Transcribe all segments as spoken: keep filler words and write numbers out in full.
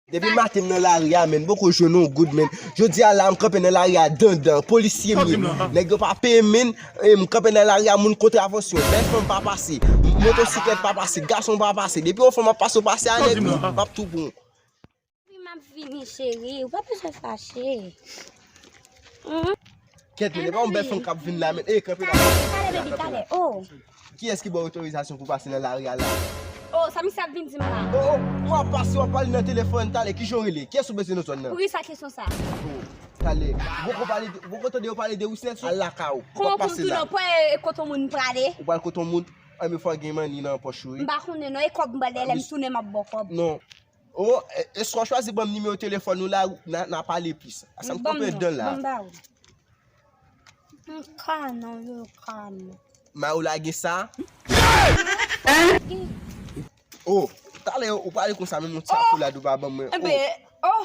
Depi maten m nan lari a, menn, m poko jwenn yon goud, menn. Jodi a la, m kanpe nan lari a dandan, polisye m ye. Nèg yo pa peye m, menn, e m kanpe nan lari a, moun kontravansyon. Bèl fanm pa pase, motosiklèt pa pase, gason pa pase. Depi yon fanm ap pase, w pase a nèg, m ap tou bon. Wi, m ap vini, cheri. Ou pa bezwen fache. Kèt, men, e pa yon bèl fanm k ap vin la, men. E, kanpe la. Talè, talè, baby, talè. Oh. Kiyès ki ba w otorizasyon pou pase nan lari a la? Oh, sa misye ap vin di m la? Oh, oh, w ap pase, w ap pale nan telefòn, talè, kijan w rele? Kiyès ou bezwen nan zòn nan? Poukisa kesyon sa? Oh, talè. Ou poko pale de, ou poko tande yo pale de Wisnèl sou? Al lakay ou. Ou pap pase la. Kòman pou m tounen? Pwen, e, kote moun prale? Ou pral kote moun? Anben, fò gen manni nan pòch ou, wi. M pa konnen non, e kòb m pral dèyè, lè m tounen m ap ba w kòb. Non. Oh, e, e si w chwazi ban m nimewo telefòn ou la, n a, n a pale plis. Asa m kanpe anndan la. Ban m ba ou. M ka non, yo ka non. Ma ou lage sa? Oh, talè ou pale konsa menm yon ti akolad ou pa ban mwen. Enben, oh.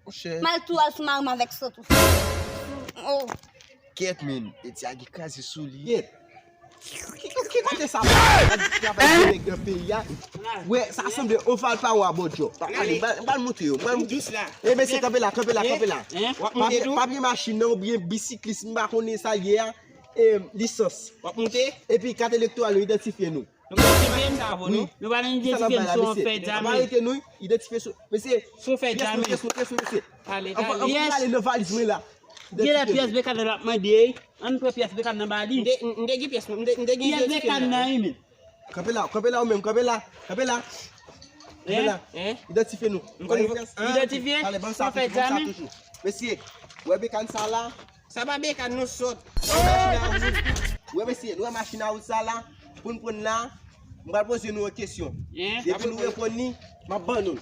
Monchè. M al tou al sou mari m avèk sòt ou. Oh. Kèt, men, e ti a gen kraze sou li. Kèt. Ki, ki, ki kote sa travay de nèg nan peyi a? Wè, sa sanble yon valpa ou a bòdjò. Pale, ba, ba l montre yo. Ba l montre. Dous la. E mesye, kanpe la, kanpe la, kanpe la. Papye, papye machin nan oubyen bisiklis, m pa konnen sa l ye a. E, lisans. W ap monte? Epi kat elektoral nou, idantifye nou. Nou pa idantifye m, nou pa idantifye m sou yon fè djame. Arete nou, idantifye sou, mesye. Sou yon fè djame. Pyès nou, pyès nou, pyès nou, mesye. Pale, pale. Ann ale nan valiz mwen la. Genlè pyès Bekan nan l ap mande. Ann pran pyès Bekan nan ba li. M te, m te gen pyès mwen, m te, m te gen pyès Bekan nan, wi, men. Kanpe la, kanpe la ou menm, kanpe la, kanpe la. Kanpe la. Idantifye nou. Idantifye? Ale, ban m sa toujou, ban m sa toujou. Mesye, ou wè Bekan sa la? Sa pa Bekan non, sòt. Ou wè machin a wout? Ou wè mesye, nou wè machin a wout sa la? Pou n pran la, m pral poze nou yon kesyon. Depi nou reponn li, m ap ban nou l.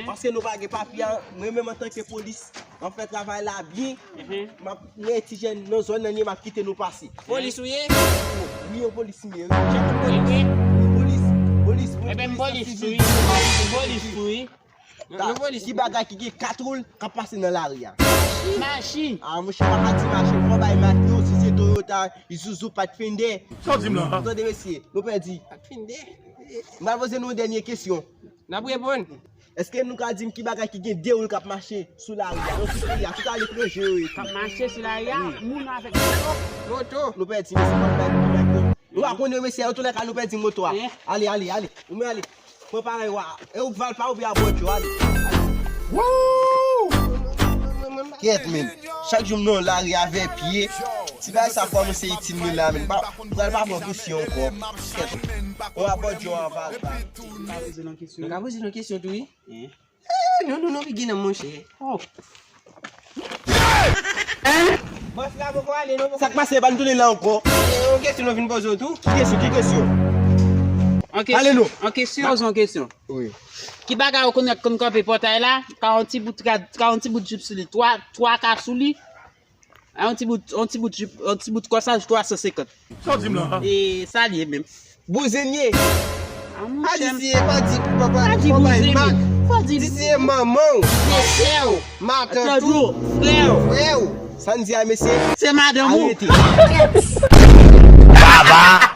Paske nou pa gen papye a, mwen menm antanke polis, m ap fè travay la byen. M ap, mwen ti jèn nan zòn nan ye, m ap kite nou pase. Polis ou ye? Wi, yon polis m ye, wi. Jan pou polis ye? Polis, polis, polis. Enben, m polis tou, wi. M polis tou, wi. Ki bagay ki gen kat wou k ap pase nan lari a? Machin. Ah, monchè, pa ka di machin, fò bay mak yo, si se Toyota, Isuzu, Pathfinder. Sa w di m la? Tande, mesye, nou pèdi. Pathfinder. M pral poze nou yon dènye kesyon. N ap reponn. Èske nou ka di m ki bagay ki gen de wou k ap mache sou lari a? Nan tout peyi a, tout aletranje yo ye. K ap mache sou lari a? Wi. Moun avèk moto. Moto. Nou pèdi, mesye, fò nou bay mak yo. Nou pa konnen, mesye, antoulèka, nou pèdi moto a. Ale, ale, ale. Ou men ale. Pran parèy ou a. E ou k valpa oubyen a bòdjò, ale. Kèt, men. Chak jou m nan lari avè pye. Ti bagay sa kòmanse itil mwen la, men. M pral pa pran kesyon ankò. Kèt. Ou a bòdjò an valpa. Nou ka poze nou kesyon tou, wi. Eh, non, non, non, Biggie, non, monchè. Oh. Bòs la poko ale, non, poko. Sa k pase, pa n tounen la ankò. Eh, yon kesyon nou vin poze w tou. Ki kesyon, ki kesyon? An kesyon, ale, non. An kesyon, poze yon kesyon. Wi. Ki bagay ou konn konn kanpe pòtay la, ka yon ti bout rad, ka yon ti bout jip sou li, twa, twa ka sou li, a yon ti bout, yon ti bout jip, yon ti bout kòsaj twa san senkant. Sa w di m la? E sa l ye menm. Bouzen ye. A, monchè. A di si e pa di papa, pa di papa bouzen, mak. Fò di di si e manman w. Se sè w. Matant ou. Frè w. Frè w. Sa n di a, mesye? Se madanm ou. Arete. Baba.